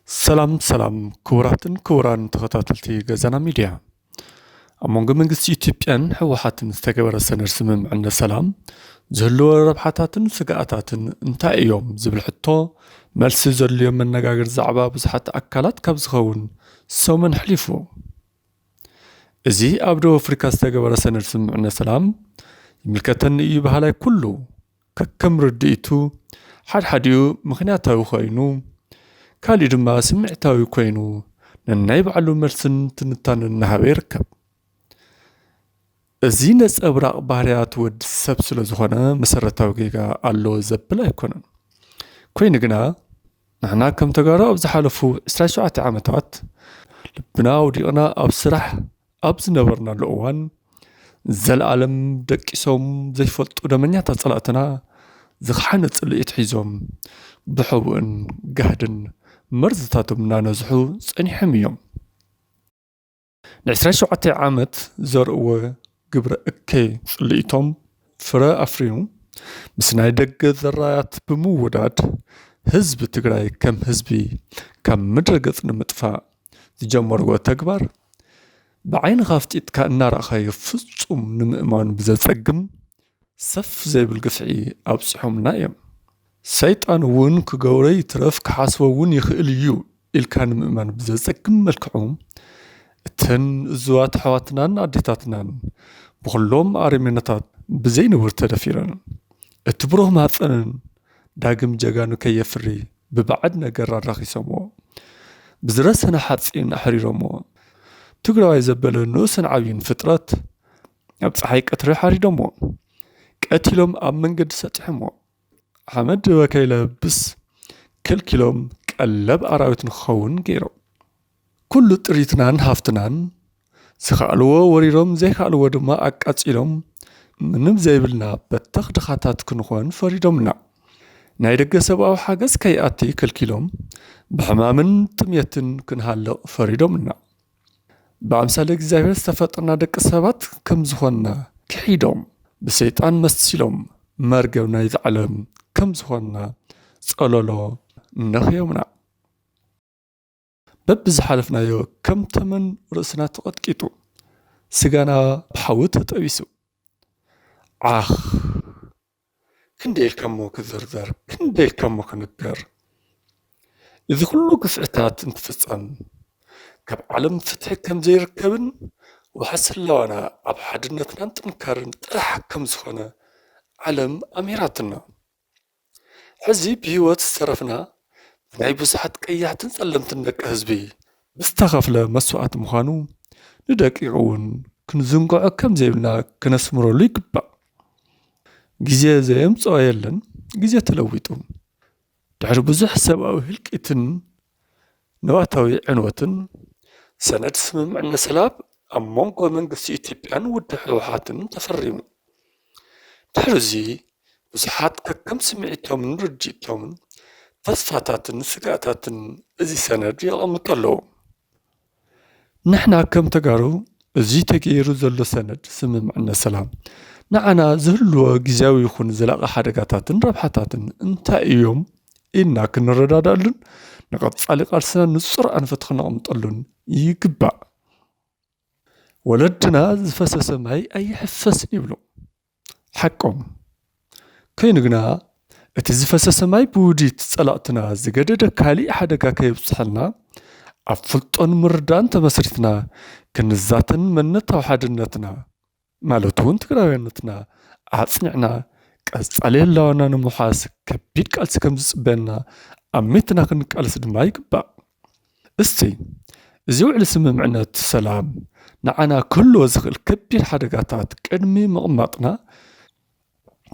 ሰላም ሰላም፣ ክቡራትን ክቡራን ተኸታተልቲ ገዛና ሚድያ፣ ኣብ መንጎ መንግስቲ ኢትዮጵያን ህወሓትን ዝተገበረ ሰነድ ስምምዕነት ሰላም ዝህልዎ ረብሓታትን ስግኣታትን እንታይ እዮም ዝብል ሕቶ መልሲ ዘድልዮ መነጋገሪ ዛዕባ ብዙሓት ኣካላት ካብ ዝኸውን ሰሙን ኣሕሊፉ። እዚ ኣብ ደቡብ ኣፍሪካ ዝተገበረ ሰነድ ስምምዕነት ሰላም ይምልከተኒ እዩ በሃላይ ኩሉ ከከም ርድኢቱ፣ ሓድሓዲኡ ምኽንያታዊ ኮይኑ፣ ካሊእ ድማ ስምዒታዊ ኮይኑ ነናይ ባዕሉ መልስን ትንታነን እናሃበ ይርከብ። እዚ ነጸብራቕ ባህርያት ወዲ ሰብ ስለ ዝኾነ መሰረታዊ ጌጋ ኣለዎ ዘብል ኣይኮነን። ኮይኑ ግና ንሕና ከም ተጋሩ ኣብ ዝሓለፉ ዕስራን ሸውዓተን ዓመታት ልብና ኣውዲቕና ኣብ ስራሕ ኣብ ዝነበርናሉ እዋን ዘለኣለም ደቂሶም ዘይፈልጡ ደመኛታት ጸላእትና ዝኸሓነ ጽልኢት ሒዞም ብሕቡእን ጋህድን መርዝታቶም እናነዝሑ ጸኒሖም እዮም። ንዕስራን ሸውዓተን ዓመት ዘርእዎ ግብረ እከይ ጽልኢቶም ፍረ ኣፍርዩ ምስ ናይ ደገ ዘራያት ብምውዳድ ህዝቢ ትግራይ ከም ህዝቢ ካብ ምድረ ገጽ ንምጥፋእ ዝጀመርዎ ተግባር ብዓይንኻ ኣፍጢጥካ እናረኣኻዮ ፍጹም ንምእማኑ ብዘጸግም ሰፍ ዘይብል ግፍዒ ኣብጺሖምና እዮም። ሰይጣን እውን ክገብሮ ይትረፍ ክሓስቦ እውን ይኽእል እዩ ኢልካ ንምእማን ብዘጸግም መልክዑ እተን እዙዋት ኣሕዋትናን ኣዴታትናን ብኹሎም ኣረሜናታት ብዘይንቡር ተደፊረን እቲ ብሩኽ ማህፀነን ዳግም ጀጋኑ ከየፍሪ ብባዕድ ነገር ኣራኺሶምዎ። ብዝረሰነ ሓፂን ኣሕሪሮምዎ። ትግራዋይ ዘበለ ንኡስን ዓብይን ፍጥረት ኣብ ፀሓይ ቀትሪ ሓሪዶምዎ። ቀቲሎም ኣብ መንገዲ ሰጢሖምዎ። ሓመድ ወከይለብስ ከልኪሎም ቀለብ ኣራዊት ንክኸውን ገይሮም። ኩሉ ጥሪትናን ሃፍትናን ዝኸኣልዎ ወሪሮም ዘይከኣልዎ ድማ ኣቃጺሎም ምንም ዘይብልና በተኽ ድኻታት ክንኾን ፈሪዶምና። ናይ ደገ ሰብኣዊ ሓገዝ ከይኣቲ ከልኪሎም ብሕማምን ጥምየትን ክንሃልቕ ፈሪዶምና። ብኣምሳለ እግዚኣብሔር ዝተፈጠርና ደቂ ሰባት ከም ዝኾንና ክሒዶም ብሰይጣን መሲሎም መርገብ ናይዚ ዓለም ከም ዝኾንና ጸለሎ ነኽዮምና። በብዝሓለፍናዮ ከም ተመን ርእስና ተቐጥቂጡ፣ ስጋና ብሓዊ ተጠቢሱ። ዓኽ! ክንደይ ኢልካ እሞ ክዝርዘር፣ ክንደይ ኢልካ እሞ ክንገር? እዚ ኩሉ ግፍዕታት እንትፍጸም ካብ ዓለም ፍትሒ ከም ዘይርከብን ዋሕስ ህላዋና ኣብ ሓድነትናን ጥንካርን ጥራሕ ከም ዝኾነ ዓለም ኣምሂራትና። ሕዚ ብህይወት ዝተረፍና ብናይ ብዙሓት ቀያሕትን ጸለምትን ደቂ ህዝቢ ብዝተኸፍለ መስዋእቲ ምዃኑ ንደቂቕ እውን ክንዝንግዖ ከም ዘይብልና ክነስምረሉ ይግባእ። ግዜ ዘየምጽኦ የለን፣ ግዜ ተለዊጡ። ድሕሪ ብዙሕ ሰብኣዊ ህልቂትን ንዋታዊ ዕንወትን ሰነድ ስምምዕነት ሰላም ኣብ መንጎ መንግስቲ ኢትዮጵያን ውድብ ህወሓትን ተፈሪሙ። ድሕሪ እዚ ብዙሓት ከከም ስምዒቶምን ርድኢቶምን ተስፋታትን ስግኣታትን እዚ ሰነድ የቐምጡ ኣለዉ። ንሕና ከም ተጋሩ እዚ ተገይሩ ዘሎ ሰነድ ስምምዕነት ሰላም ንዓና ዝህልዎ ግዝያዊ ይኹን ዘላቒ ሓደጋታትን ረብሓታትን እንታይ እዮም ኢልና ክንረዳዳሉን ንቐጻሊ ቃልስና ንጹር ኣንፈት ክነቕምጠሉን ይግባእ። ወለድና ዝፈሰሰ ማይ ኣይሕፈስን ይብሉ። ሓቆም። ኮይኑ ግና እቲ ዝፈሰሰ ማይ ብውዲት ጸላእትና ዝገደደ ካሊእ ሓደጋ ከየብጽሐልና ኣብ ፍልጦን ምርዳእን ተመስሪትና ክንዛተን መንነታዊ ሓድነትና ማለት እውን ትግራውያነትና ኣጽኒዕና ቀጻሊ ህላወና ንምውሓስ ከቢድ ቃልሲ ከም ዝጽበየና ኣሚትና ክንቃለስ ድማ ይግባእ። እስቲ እዚ ውዕሊ ስምምዕነት ሰላም ንዓና ክህልዎ ዝኽእል ከቢድ ሓደጋታት ቅድሚ ምቕማጥና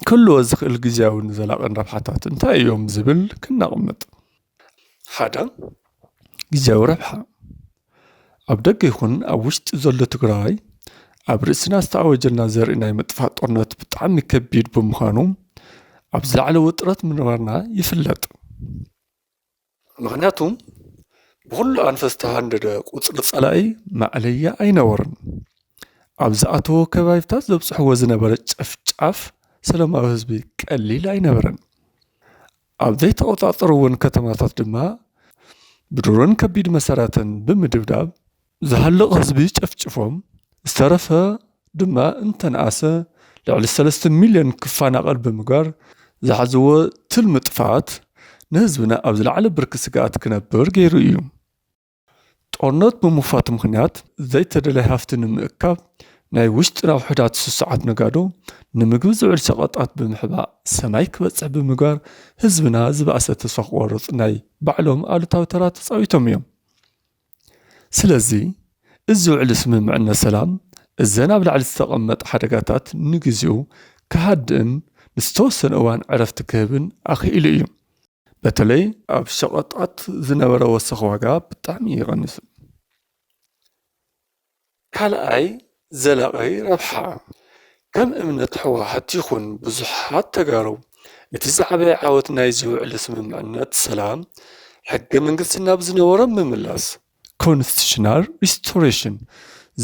ክህልዎ ዝኽእል ግዝያውን ዘላቕን ረብሓታት እንታይ እዮም ዝብል ክነቕምጥ። ሓደ፣ ግዝያዊ ረብሓ። ኣብ ደገ ይኹን ኣብ ውሽጢ ዘሎ ትግራዋይ ኣብ ርእስና ዝተኣወጀልና ዘርኢ ናይ ምጥፋእ ጦርነት ብጣዕሚ ከቢድ ብምዃኑ ኣብ ዝለዓለ ውጥረት ምንባርና ይፍለጥ። ምኽንያቱ ብኹሉ ኣንፈት ዝተሃንደደ ቁጽሪ ጸላኢ ማእለያ ኣይነበሮን። ኣብ ዝኣተዎ ከባቢታት ዘብፅሕዎ ዝነበረ ጨፍጫፍ ሰላማዊ ህዝቢ ቀሊል ኣይነበረን። ኣብ ዘይተቆፃፀርዎን ከተማታት ድማ ብድሮን ከቢድ መሳርያተን ብምድብዳብ ዝሃልቕ ህዝቢ ጨፍጭፎም፣ ዝተረፈ ድማ እንተንኣሰ ልዕሊ ሰለስተ ሚልዮን ክፈናቐል ብምግባር ዝሓዝዎ ትልሚ ጥፍኣት ንህዝብና ኣብ ዝለዓለ ብርኪ ስግኣት ክነብር ገይሩ እዩ። ጦርነት ብምኽፋቱ ምኽንያት ዘይተደለየ ሃፍቲ ንምእካብ ናይ ውሽጥና ውሑዳት ስሱዓት ነጋዶ ንምግቢ ዝውዕል ሸቐጣት ብምሕባእ ሰማይ ክበፅሕ ብምግባር ህዝብና ዝበኣሰ ተስፋ ክቆርፅ ናይ ባዕሎም ኣሉታዊ ተራ ተፃዊቶም እዮም። ስለዚ እዚ ውዕሊ ስምምዕነት ሰላም እዘን ኣብ ላዕሊ ዝተቐመጠ ሓደጋታት ንግዚኡ ክሃድእን ንዝተወሰነ እዋን ዕረፍቲ ክህብን ኣኽኢሉ እዩ። በተለይ ኣብ ሸቐጣት ዝነበረ ወሰኽ ዋጋ ብጣዕሚ እዩ ቀኒሱ። ካልኣይ፣ ዘላቒ ረብሓ። ከም እምነት ህወሓት ይኹን ብዙሓት ተጋሩ እቲ ዝዓበየ ዓወት ናይዚ ውዕሊ ስምምዕነት ሰላም ሕገ መንግስትና ብዝነበሮ ምምላስ፣ ኮንስቲቱሽናል ሪስቶሬሽን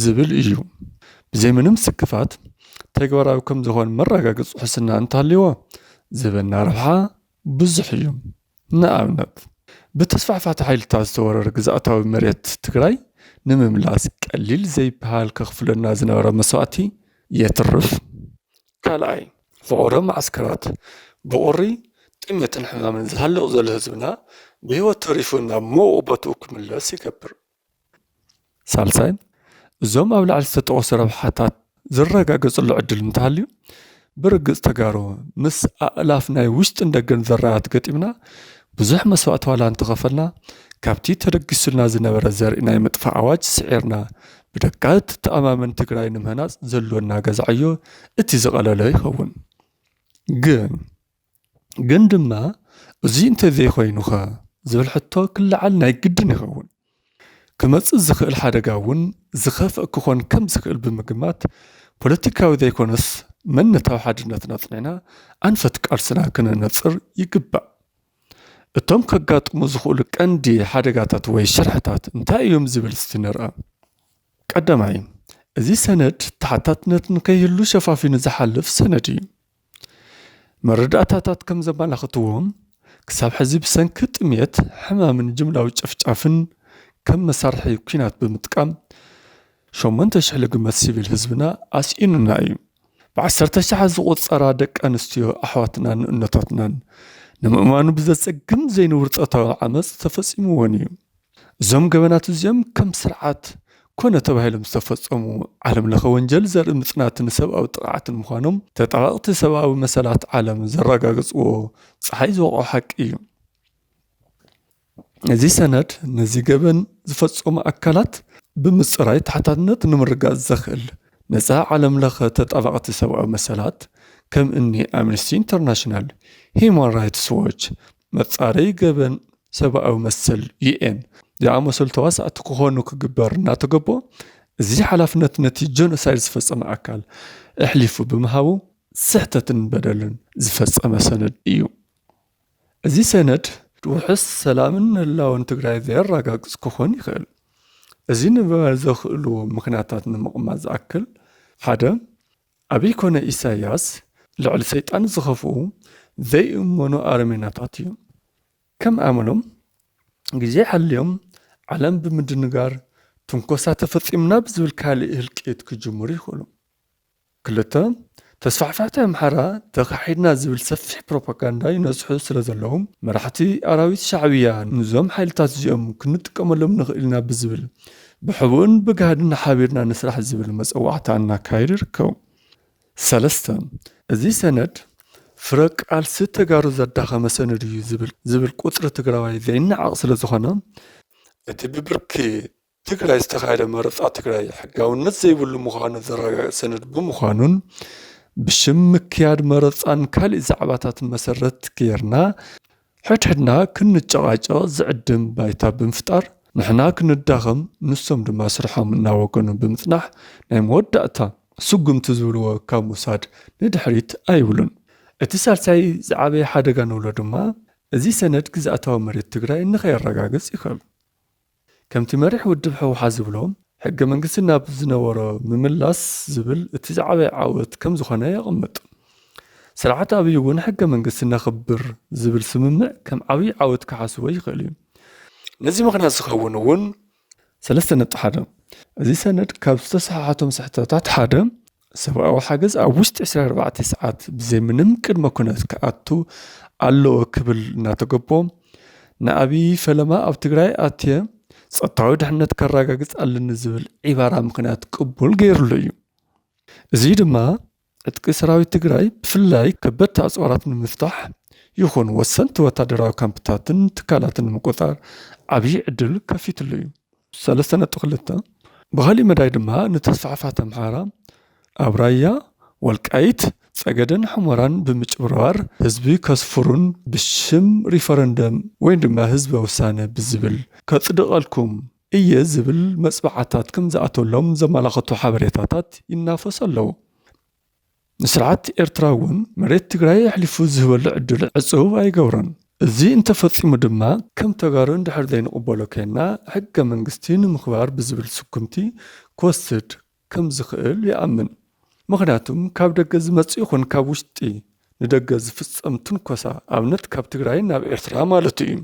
ዝብል እዩ። ብዘይ ምንም ስክፋት ተግባራዊ ከም ዝኾን መረጋገፂ ውሕስና እንተሃልይዎ ዝህበና ረብሓ ብዙሕ እዩ። ንኣብነት ብተስፋሕፋቲ ሓይልታት ዝተወረረ ግዝኣታዊ መሬት ትግራይ ንምምላስ ቀሊል ዘይበሃል ከኽፍለና ዝነበረ መስዋእቲ የትርፍ። ካልኣይ፣ ፍቑዶ መዓስከራት ብቑሪ ጥሜትን ሕማምን ዝሃልቕ ዘሎ ህዝብና ብህይወት ተሪፉ ናብ መውቕ ቦትኡ ክምለስ ይገብር። ሳልሳይ፣ እዞም ኣብ ላዕሊ ዝተጠቐሱ ረብሓታት ዝረጋገፅሉ ዕድል እንተሃልዩ ብርግፅ ተጋሩ ምስ ኣእላፍ ናይ ውሽጥን ደገን ዘራያት ገጢምና ብዙሕ መስዋእቲ ዋላ እንተኸፈልና ካብቲ ተደጊሱልና ዝነበረ ዘርኢ ናይ ምጥፋእ ኣዋጅ ስዒርና ብደቃ እትተኣማመን ትግራይ ንምህናፅ ዘሎና ገዛዕዮ እቲ ዝቐለለ ይኸውን። ግን ግን ድማ እዚ እንተዘይኮይኑኸ ዝብል ሕቶ ክለዓል ናይ ግድን ይኸውን። ክመጽእ ዝኽእል ሓደጋ እውን ዝኸፍእ ክኾን ከም ዝኽእል ብምግማት ፖለቲካዊ ዘይኮነስ መንነታዊ ሓድነትና ኣጽኒዕና ኣንፈት ቃልስና ክነነጽር ይግባእ። እቶም ከጋጥሙ ዝኽእሉ ቀንዲ ሓደጋታት ወይ ሽርሕታት እንታይ እዮም ዝብል እስቲ ንርኣ። ቀዳማይ፣ እዚ ሰነድ ተሓታትነት ንከይህሉ ሸፋፊኑ ዝሓልፍ ሰነድ እዩ። መረዳእታታት ከም ዘመላኽትዎ፣ ክሳብ ሕዚ ብሰንኪ ጥሜት፣ ሕማምን ጅምላዊ ጨፍጫፍን ከም መሳርሒ ኲናት ብምጥቃም ሸሞንተ ሽሕ ልግመት ሲቪል ህዝብና ኣስኢኑና እዩ። ብዓሰርተ ኣሽሓት ዝቑጸራ ደቂ ኣንስትዮ ኣሕዋትናን ንእኖታትናን ንምእማኑ ብዘጸግም ዘይንቡር ጾታዊ ዓመጽ ተፈጺምወን እዩ። እዞም ገበናት እዚኦም ከም ስርዓት ኮነ ተባሂሎም ዝተፈጸሙ ዓለም ለኸ ወንጀል ዘርኢ ምጽናትን ሰብኣዊ ጥቕዓትን ምዃኖም ተጣበቕቲ ሰብኣዊ መሰላት ዓለም ዘረጋገጽዎ ጸሓይ ዝወቕዖ ሓቂ እዩ። እዚ ሰነድ ነዚ ገበን ዝፈጸሙ ኣካላት ብምጽራይ ተሓታትነት ንምርጋጽ ዘኽእል ነጻ ዓለም ለኸ ተጣበቕቲ ሰብኣዊ መሰላት ከም እኒ ኣምነስቲ ኢንተርናሽናል፣ ሂዩማን ራይትስ ዎች፣ መጻረዪ ገበን ሰብኣዊ መሰል ዩ ኤን ዝኣመሰሉ ተዋሳእቲ ክኾኑ ክግበር እናተገቦ፣ እዚ ሓላፍነት ነቲ ጀኖሳይድ ዝፈጸመ ኣካል ኣሕሊፉ ብምሃቡ ስሕተትን በደልን ዝፈጸመ ሰነድ እዩ። እዚ ሰነድ ውሑስ ሰላምን ህላወን ትግራይ ዘየረጋግጽ ክኾን ይኽእል። እዚ ንምባል ዘኽእሉ ምኽንያታት ንምቕማጥ ዝኣክል፣ ሓደ፣ ኣብይ ኮነ ኢሳያስ ልዕሊ ሰይጣን ዝኸፍኡ ዘይእመኑ ኣረሜናታት እዮም። ከም ኣመሎም ግዜ ሓልዮም ዓለም ብምድንጋር ትንኮሳ ተፈጺምና ብዝብል ካልእ ህልቂት ክጅምሩ ይኽእሉ። ክልተ፣ ተስፋሕፋሕቲ ኣምሓራ ተኻሒድና ዝብል ሰፊሕ ፕሮፓጋንዳ ይነዝሑ ስለ ዘለዉ፣ መራሕቲ ኣራዊት ሻዕብያ ንዞም ሓይልታት እዚኦም ክንጥቀመሎም ንኽእል ኢና ብዝብል ብሕቡእን ብጋህድን ሓቢርና ንስራሕ ዝብል መጸዋዕታ እናካየዱ ይርከቡ። ሰለስተ፣ እዚ ሰነድ ፍረ ቃልሲ ተጋሩ ዘዳኸመ ሰነድ እዩ ዝብል ዝብል ቁጽሪ ትግራዋይ ዘይነዓቕ ስለ ዝኾነ፣ እቲ ብብርኪ ትግራይ ዝተኻየደ መረጻ ትግራይ ሕጋውነት ዘይብሉ ምዃኑ ዘረጋግጽ ሰነድ ብምዃኑን ብሽም ምክያድ መረጻን ካልእ ዛዕባታትን መሰረት ገይርና ሕድሕድና ክንጨቓጨቕ ዝዕድም ባይታ ብምፍጣር ንሕና ክንዳኸም ንሶም ድማ ስርሖም እናወገኑ ብምጽናሕ ናይ መወዳእታ ስጉምቲ ዝብልዎ ካብ ምውሳድ ንድሕሪት ኣይብሉን። እቲ ሳልሳይ ዝዓበየ ሓደጋ ንብሎ ድማ እዚ ሰነድ ግዝኣታዊ መሬት ትግራይ ንኸየረጋግጽ ይኽእል። ከምቲ መሪሕ ውድብ ህወሓት ዝብሎ ሕገ መንግስቲ ናብ ዝነበሮ ምምላስ ዝብል እቲ ዝዓበየ ዓወት ከም ዝኾነ የቐምጥ። ስርዓት ኣብይ እውን ሕገ መንግስቲ ነኽብር ዝብል ስምምዕ ከም ዓብዪ ዓወት ክሓስቦ ይኽእል እዩ። ነዚ ምኽንያት ዝኸውን እውን ሰለስተ ነጥቢ ሓደ፣ እዚ ሰነድ ካብ ዝተሰሓሓቶም ስሕተታት ሓደ፣ ሰብኣዊ ሓገዝ ኣብ ውሽጢ ዕስራን ኣርባዕተን ሰዓት ብዘይ ምንም ቅድመ ኩነት ክኣቱ ኣለዎ ክብል እናተገቦ፣ ንኣብይ ፈለማ ኣብ ትግራይ ኣትየ ጸጥታዊ ድሕነት ከረጋግጽ ኣለኒ ዝብል ዒባራ ምኽንያት ቅቡል ገይሩሉ እዩ። እዚ ድማ ዕጥቂ ሰራዊት ትግራይ ብፍላይ ከበድቲ ኣጽዋራት ንምፍታሕ ይኹን ወሰንቲ ወታደራዊ ካምፕታትን ትካላትን ንምቁጻር ዓብዪ ዕድል ከፊትሉ እዩ። ሰለስተ ነጥቢ ክልተ፣ ብኻሊእ መዳይ ድማ ንተስፋሕፋት ኣምሓራ ኣብ ራያ፣ ወልቃይት፣ ጸገደን ሑመራን ብምጭብርባር ህዝቢ ከስፍሩን ብሽም ሪፈረንደም ወይ ድማ ህዝበ ውሳነ ብዝብል ከጽድቐልኩም እየ ዝብል መጽብዓታት ከም ዝኣተሎም ዘመላኸቱ ሓበሬታታት ይናፈሱ ኣለዉ። ንስርዓት ኤርትራ እውን መሬት ትግራይ ኣሕሊፉ ዝህበሉ ዕድል ዕጹብ ኣይገብሮን። እዚ እንተፈጺሙ ድማ ከም ተጋሩ እንድሕር ዘይንቕበሎ ኮይንና ሕገ መንግስቲ ንምኽባር ብዝብል ስጉምቲ ክወስድ ከም ዝኽእል ይኣምን። ምኽንያቱም ካብ ደገ ዝመጽእ ይኹን ካብ ውሽጢ ንደገ ዝፍጸም ትንኮሳ ኣብነት ካብ ትግራይ ናብ ኤርትራ ማለቱ እዩ።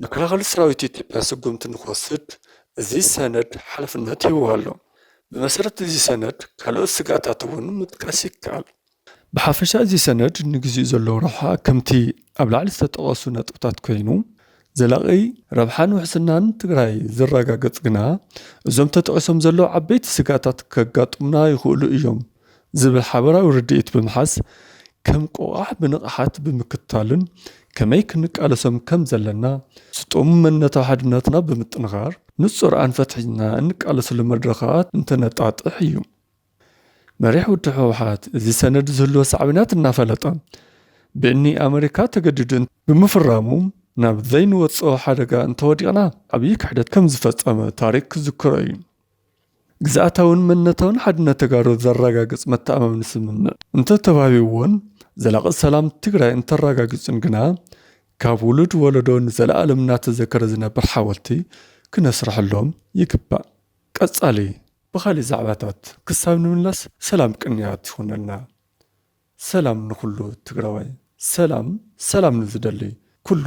መከላኸሊ ሰራዊት ኢትዮጵያ ስጉምቲ ንክወስድ እዚ ሰነድ ሓላፍነት ሂብዎ ኣሎ። ብመሰረት እዚ ሰነድ ካልኦት ስግኣታት እውን ምጥቃስ ይከኣል። ብሓፈሻ እዚ ሰነድ ንግዚኡ ዘለዎ ረብሓ ከምቲ ኣብ ላዕሊ ዝተጠቐሱ ነጥብታት ኮይኑ ዘላቒ ረብሓን ውሕስናን ትግራይ ዝረጋገጽ ግና እዞም ተጠቒሶም ዘለዉ ዓበይቲ ስግኣታት ከጋጥሙና ይኽእሉ እዮም ዝብል ሓበራዊ ርድኢት ብምሓዝ ከም ቆቓሕ ብንቕሓት ብምክታልን ከመይ ክንቃለሶም ከም ዘለና ስጡም መንነታዊ ሓድነትና ብምጥንኻር ንጹር ኣንፈት ሒዝና እንቃለሰሉ መድረኻት እንተነጣጥሕ እዩ። መሪሕ ውድብ ህወሓት እዚ ሰነድ ዝህልዎ ሳዕቤናት እናፈለጠ ብእኒ ኣመሪካ ተገዲዱ ብምፍራሙ ናብ ዘይንወፅኦ ሓደጋ እንተወዲቕና ዓብዪ ክሕደት ከም ዝፈፀመ ታሪክ ክዝክሮ እዩ። ግዝኣታውን መንነታውን ሓድነት ተጋሩ ዘረጋግፅ መተኣማመኒ ስምምዕ እንተተዋሂብዎን ዘላቒ ሰላም ትግራይ እንተረጋጊፁን ግና ካብ ውሉድ ወለዶ ንዘለኣለም እናተዘከረ ዝነብር ሓወልቲ ክነስርሐሎም ይግባእ። ቀጻሊ ብኻልእ ዛዕባታት ክሳብ ንምለስ ሰላም ቅንያት ይኹነልና። ሰላም ንኹሉ ትግራዋይ፣ ሰላም ሰላም ንዝደሊ ኩሉ።